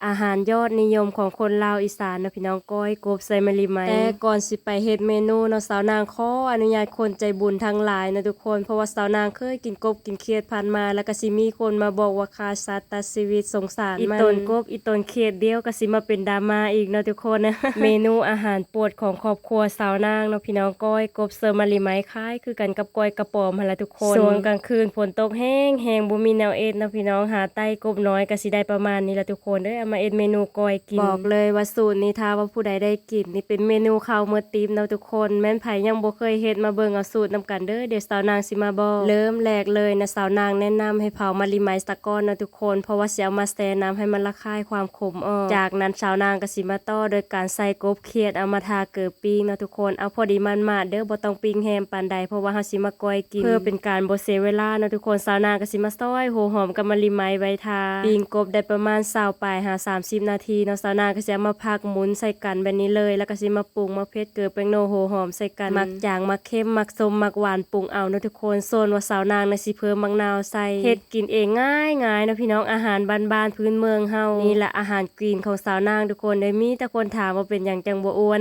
ອາຫານຍອດນິຍົມຂອງຄົນລາວອີສານເນາະພີ່ນ້ອງ ກ້ອຍກົບໃສ່ມະລິໄມ. ແຕ່ກ່ອນຊິໄປເຮັດເມນູເນາະ ສາວນາງຂໍອະນຸຍາດຄົນໃຈບຸນທັງຫຼາຍເນາະທຸກຄົນ ເພາະວ່າສາວນາງເຄີຍກິນກົບກິນຂຽດຜ່ານມາ ແລ້ວກໍຊິມີຄົນມາບອກວ່າຂ້າສັດຕັດຊີວິດ ສົງສານມັນ. ອີຕົນກົບ ອີຕົນຂຽດ ດຽວກໍຊິມາເປັນດຣາມາອີກເນາະທຸກຄົນ. ເມນູອາຫານໂປດຂອງຄອບຄົວສາວນາງເນາະພີ່ນ້ອງ ກ້ອຍກົບເສີມມະລິໄມ ຄ້າຍຄືກັນກັບກ້ອຍກະປອມຫັ້ນລະທຸກຄົນ. ຊ່ວງກາງຄືນຝົນຕົກແຮງໆ ບໍ່ມີແນວເຮັດເນາະພີ່ນ້ອງ ຫາໄຕ້ກົບນ້ອຍກໍຊິໄດ້ປະມານນີ້ລະທຸກຄົນເອີຍ. ເອົາມາເຮັດເມນູກ້ອຍກິນ ບອກເລີຍວ່າສູດນີ້ ຖ້າວ່າຜູ້ໃດໄດ້ກິນນີ້ ເປັນເມນູເຂົ້າໝົດຕີບເນາະທຸກຄົນ. ແມ່ນໃຜຍັງບໍ່ເຄີຍເຮັດ ມາເບິ່ງເອົາສູດນຳກັນເດີ ດຽວສາວນາງຊິມາບອກ. ເລີ່ມແລກເລີຍນະ ສາວນາງແນະນຳໃຫ້ເຜົາມະລິໄມສາກ່ອນເນາະທຸກຄົນ ເພາະວ່າຊິເອົາມາແຊ່ນ້ຳໃຫ້ມັນລະຄາຍຄວາມ ຂົມອອກ. ຈາກນັ້ນສາວນາງກໍຊິມາຕໍ່ໂດຍການໃສ່ກົບຂຽດ ເອົາມາທາເກີບປີ້ງເນາະທຸກຄົນ. ເອົາພໍດີໝາດໆເດີ ບໍ່ຕ້ອງປີ້ງແຮມປານໃດ ເພາະວ່າເຮົາຊິມາກ້ອຍກິນ. ເພື່ອເປັນການບໍ່ເສຍເວລາເນາະທຸກຄົນ ສາວນາງກໍຊິມາຊອຍຫົວຫອມກັບມະລິໄມໄວ້ທາ. ປີ້ງກົບໄດ້ປະມານຊາວປາຍຫາສາມສິບນາທີເນາະ ສາວນາງກໍຊິເອົາມາພັກໝູນໃສ່ກັນແບບນີ້ເລີຍ ແລ້ວກໍຊິມາປຸງ ໝາກເຜັດ ເກືອ ແປ້ງນົວ ຫົວຫອມໃສ່ກັນ. ມັກຈາງ ມັກເຄັມ ມັກສົ້ມ ມັກຫວານ ປຸງເອົາເນາະທຸກຄົນ. ສ່ວນວ່າສາວນາງນະຊິເພີ່ມໝາກນາວໃສ່. ເຮັດກິນເອງງ່າຍໆເນາະພີ່ນ້ອງ ອາຫານບ້ານໆພື້ນເມືອງເຮົາ. ນີ້ລະອາຫານກລີນຂອງສາວນາງທຸກຄົນເອີຍ ມີແຕ່ຄົນຖາມວ່າເປັນຫຍັງຈັ່ງບໍ່ອ້ວນ.